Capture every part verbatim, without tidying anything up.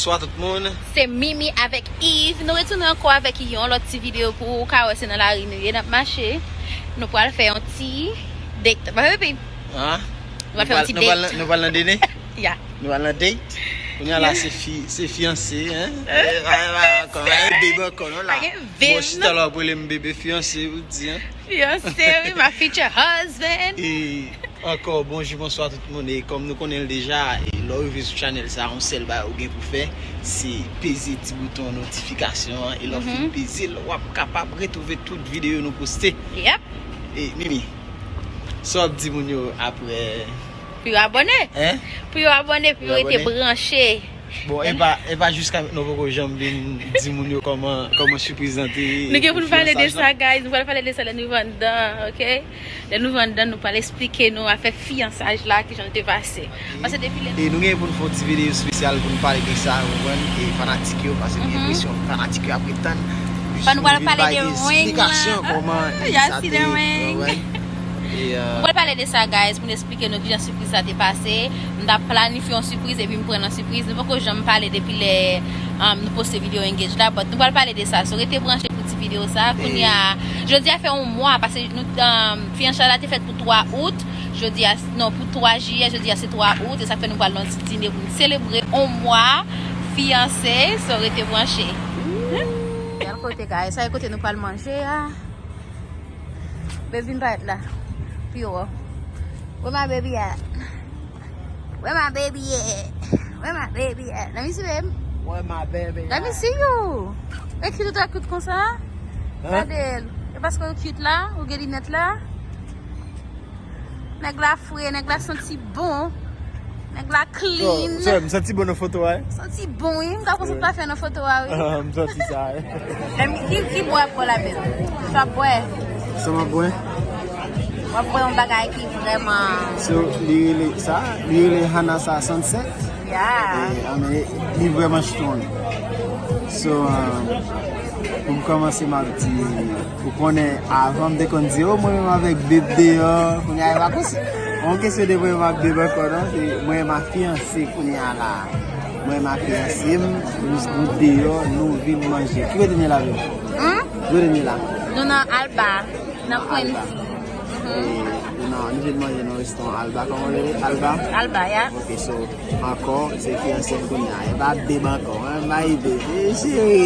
Bonswa tout moun. Se Mimi avèk Yves. Nou retounen ankò avèk yon lòt ti videyo pou ou ka wè se nan lari nou ye, n ap mache. Nou pral fè yon ti date. Pa fè peyi. Ah. Nou pral fè yon ti date. Nou pral nan date? Ya. Nou pral nan date? Kounye a la se fi, se fiyanse, hein? Eh, pa, pa, ankò, pa gen baby ankò non la. Pa gen baby, non. Bon, chita la pou rele m bebe fiyanse, ou di, hein? Fiyanse, wi, my future husband. E ankò, bonjou, bonswa tout moun. E kòm nou konnen l deja, e lè w rive sou chanèl sa, yon sèl bagay ou gen pou fè, se peze ti bouton notifikasyon an. E lè w fin peze l, w ap kapab retwouve tout videyo nou poste. Yep. E, Mimi, sa w ap di moun yo apre? Pou yo abòne. Hein? Pou yo abone, pou yo rete branche. Bon, e pa, e pa jiska nou poko janm vin di moun yo kòman, kòman sipriz lan te ye. Nou gen pou n pale de sa, guys. Nou pral pale de sa lè nou rive anndan, ok? Lè nou rive anndan, nou pral esplike nou afè fiyansaj la, kijan l te pase. Paske depi lè... E nou gen pou n fè yon ti videyo espesyal pou n pale de sa, ou konprann? E fanatik yo, paske m gen enpresyon fanatik yo ap ret tann. Jis nou vin bay esplikasyon kòman e sa te ye, ou konprann? E, euh, nou pral pale de sa, guys, pou n esplike nou kijan sipriz sa te pase. M t ap planifye yon sipriz epi m pran nan sipriz. Nou poko janm pale depi lè, um, nou poste videyo engage la, but nou pral pale de sa. So, rete branche pou ti videyo sa. Kounye a, jodi a fè yon mwa, paske nou, um, fiyansaj la te fèt pou twa out. Jodi a, non, pou twa jiyè, jodi a se twa out. E sa fè nou pral nan ti dine pou n selebre yon mwa fiyanse. So, rete branche. Bèl kote, guys. Sa e kote nou pral manje a. Baby, vin parèt la. Pou yo wè. Where my baby at? Where my baby at? Where my baby at? Let me see, babe. Where my baby at? Let me see you. E cute, ou ta cute konsa? Hein? Gade l. E paske ou cute la, ou gen linèt la. Nèg la fre, nèg la santi bon. Nèg la clean. So, so, m santi bon nan foto a, eh? Santi bon, wi. M ta konsa pa fè nan foto a, wi. Ah, m santi sa, eh. Em, ki, ki bwè w ap bwè la, babe? Sa w ap bwè? Sa m ap bwè? W ap bwè yon bagay ki vrèman... So, li rele sa, li rele Hana sa Sunset. Yeah. E, I mean, li vrèman strong. So, um, pou m kòmanse, m ap di, ou konnen, avan m te konn di, "Oh, mwen menm avèk babe deyò," kounye a, e pa konsa. Yon kesyon de mwen menm ak babe ankò, non, se mwen menm ak fiyanse kounye a la. Mwen menm ak fiyanse m, nou, nou deyò, nou vin manje. Ki kote n ye la, babe? Hmm? Ki kote n ye la? Nou nan Alba, nan Queens. Alba. E, nou nan, nou vin manje nan restoran Alba. Kòman l rele? Alba? Alba, yeah. Ok, so, ankò, se fiyanse m kounye a. E pa babe ankò, hein? M pa babe. E cheri,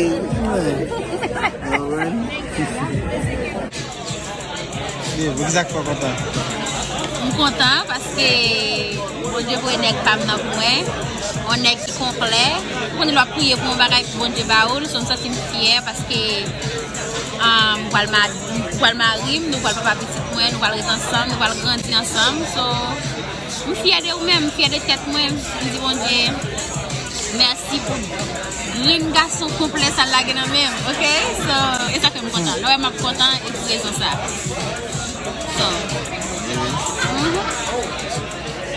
mwen. Ou konprann? Babe, poukisa k fè w kontan? M kontan paske Bondye voye nèg pa m nan pou mwen. Yon nèg ki konplè. Ou konnen lè w ap priye pou yon bagay pou Bondye ba ou l, so m santi m fyè paske, um, m pral ma-, m pral mari m, nou pral papa pitit mwen, nou pral ret ansanm, nou pral grandi ansanm. So, m fyè de ou menm, m fyè de tèt mwen. M di Bondye mèsi pou grenn gason konplè sa l lage nan men m, ok? So, e sa fè m kontan. Lè w wè m ap kontan, e pou rezon sa. So, mhm.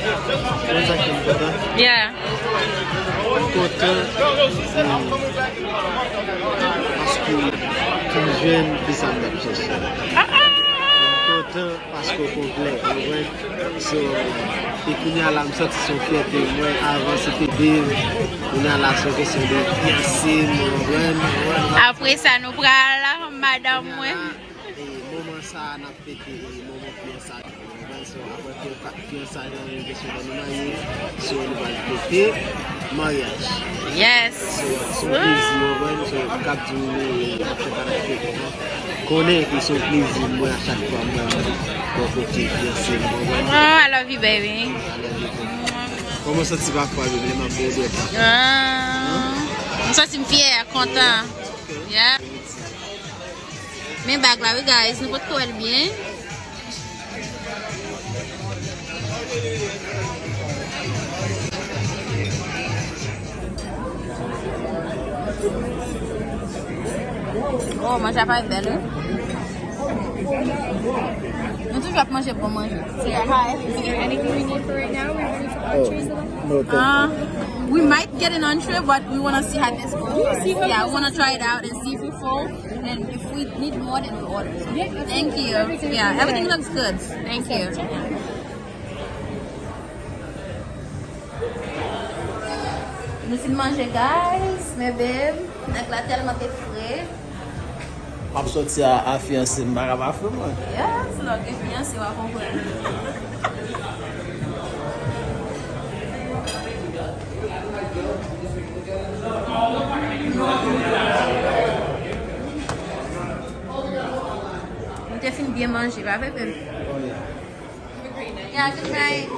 Konn sa k fè m kontan? Yeah. M kontan, hmm, paske m jwenn, se sa m t ap chèche. M kontan paske w konplè, ou konprann? So, e kounye a la, m santi se yon fyète. Mwen, avan, se te babe. Kounye a la, se yon kesyon de fiyanse m, ou konprann? Apre sa, nou pral madanm mwen. Kounye a la, e moman sa a, n ap fete, e moman fiyanse. Ou konprann? So, apre fiyanse, fiyanse, nou gen kesyon de nou marye. So, nou pral fete maryaj. Yes. So, se yon plezi, ou konprann? So, m kab di nou, m ap chèche avèk nou, konnen ke se yon plezi mwen a chak fwa mwen bò kote fiyanse m, ou konprann? Oh, I love you, baby. I love you too. Kòman w santi pafwa, baby, lè m ap bò dwèt la? Ah, m santi m fyè, kontan. Yeah. Men bag la, wi, guys, nou potko wè l byen. Oh, manje a parèt bèl, wi. Nou toujou ap manje bon manje. Yeah, hi. Is there anything we need for right now? We're ready for entrees. Oh, no, thank you. Uh, we might get an entree, but we wanna see how this goes. Yeah, we wanna try it out and see if we full. And if we need more, then we order. Thank you. Yeah, everything looks good. Thank you. Nou fin manje, guys, men babe, nèg la tèlman te fre. M ap sòti a, a fiyanse m, pa ka pa fre, mwen. Yeah, si lè w gen fiyanse, w a konprann. Nou te fin byen manje, pa vre, babe? Oh, yeah. Yeah, good night.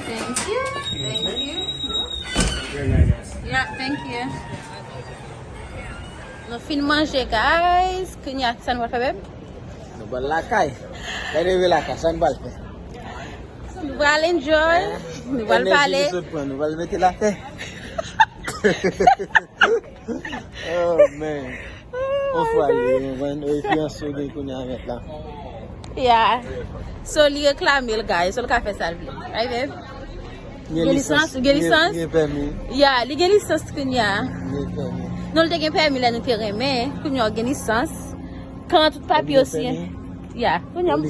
Thank you. Thank you. Yeah, thank you. Nou fin manje, guys. Kounye a, sa nou pral fè, babe? Nou pral lakay. Lè rive lakay, sa nou pral fè? Nou pral enjoy. Eh? Nou pral pale. Enèji ki sot pran, nou pral mete l atè. Oh, man. On fwa li, mwen, e fiyanse w gen kounye a mèt la. Yeah. So, li reklame l, guys. So, l ka fè sa l vle. Right, babe? Gen lisans, ou gen lisans? Gen pèmi. Yeah, li gen lisans kounye a. Gen pèmi. Non, li te gen pèmi lè nou te renmen. Kounye a, w gen lisans. Kan tout papye osi. Yeah, kounye a, m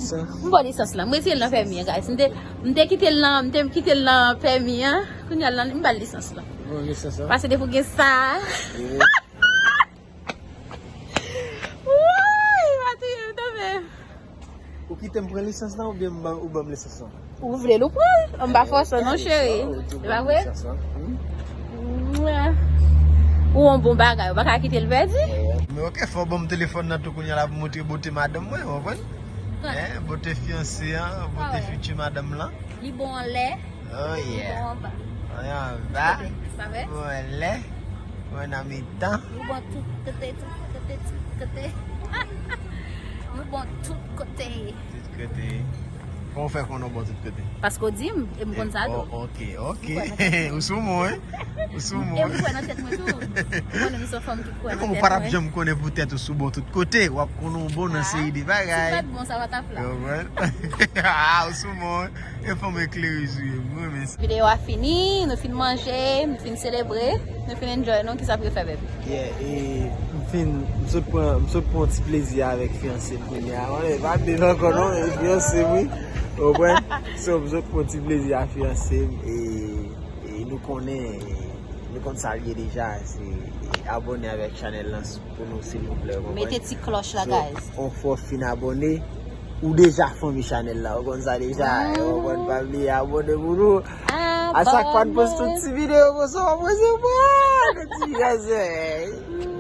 ba w lisans la. M retire l nan pèmi an, guys. M te, m te kite l nan, m te kite l nan pèmi an. Kounye a, m ba l lisans la. Bon, lisans la. Pase depi w gen sa. Yeah. Woy, w a touye m tonbe. Ou kite m pran lisans la oubyen m ban, ou ban m lisans la? Ou vle l, ou pran l. M pa fòse w non, cheri. E pa vre? Ou yon bon bagay, ou pa ka kite l pèdi. Men ok, fò w ban m telefòn nan tou kounye a la pou montre bote madanm mwen, ou konprann? Eh, bote fiyanse an, bote fiti madanm lan. Li bon anlè. Oh yeah. Li bon anba. Anlè anba. Kote, pa vre? Bon anlè. Bon nan mitan. Nou bon tout kote, tout kote, tout kote. Nou bon tout kote. Tout kote. Kòman w fè konnen w bon tout kote? Paske w di m, e m konn sa tou. Oh, ok, ok. Ou sou mwen, wi. Ou sou mwen. E m kwè nan tèt mwen tou. Ou konnen m se yon fanm ki kwè nan tèt mwen. E kòman w pa t ap janm konnen poutèt ou sou bon tout kote? W ap konnen w bon nan seri de bagay. Si m pa t bon, sa pa t ap la. Ou konprann? Ah, ou sou mwen, wi. E fanm eklere sou yo, m renmen sa. Videyo a fini, nou fin manje, nou fin selebre, nou fin enjoy, nou, kisa pou yo fè, baby? Yeah, e m fin, m sot pran, m sot pran yon ti plezi avèk fiyanse m kounye a. Mwen, e pa baby ankò non, e fiyanse m, wi. Ou konprann? So, m sot pran yon ti plezi a fiyanse m, e, e nou konnen, nou konn sa l ye deja, se, e, abòne avèk chanèl lan pou nou, silvouplè, ou konprann? Mete ti klòch la, guys. So, on fwa w fin abòne, ou deja fanmi chanèl la, ou konn sa deja, ou konn, pa bliye abòne pou nou. A chak fwa n poste yon ti videyo konsa, w ap resevwa nou ti gazèy.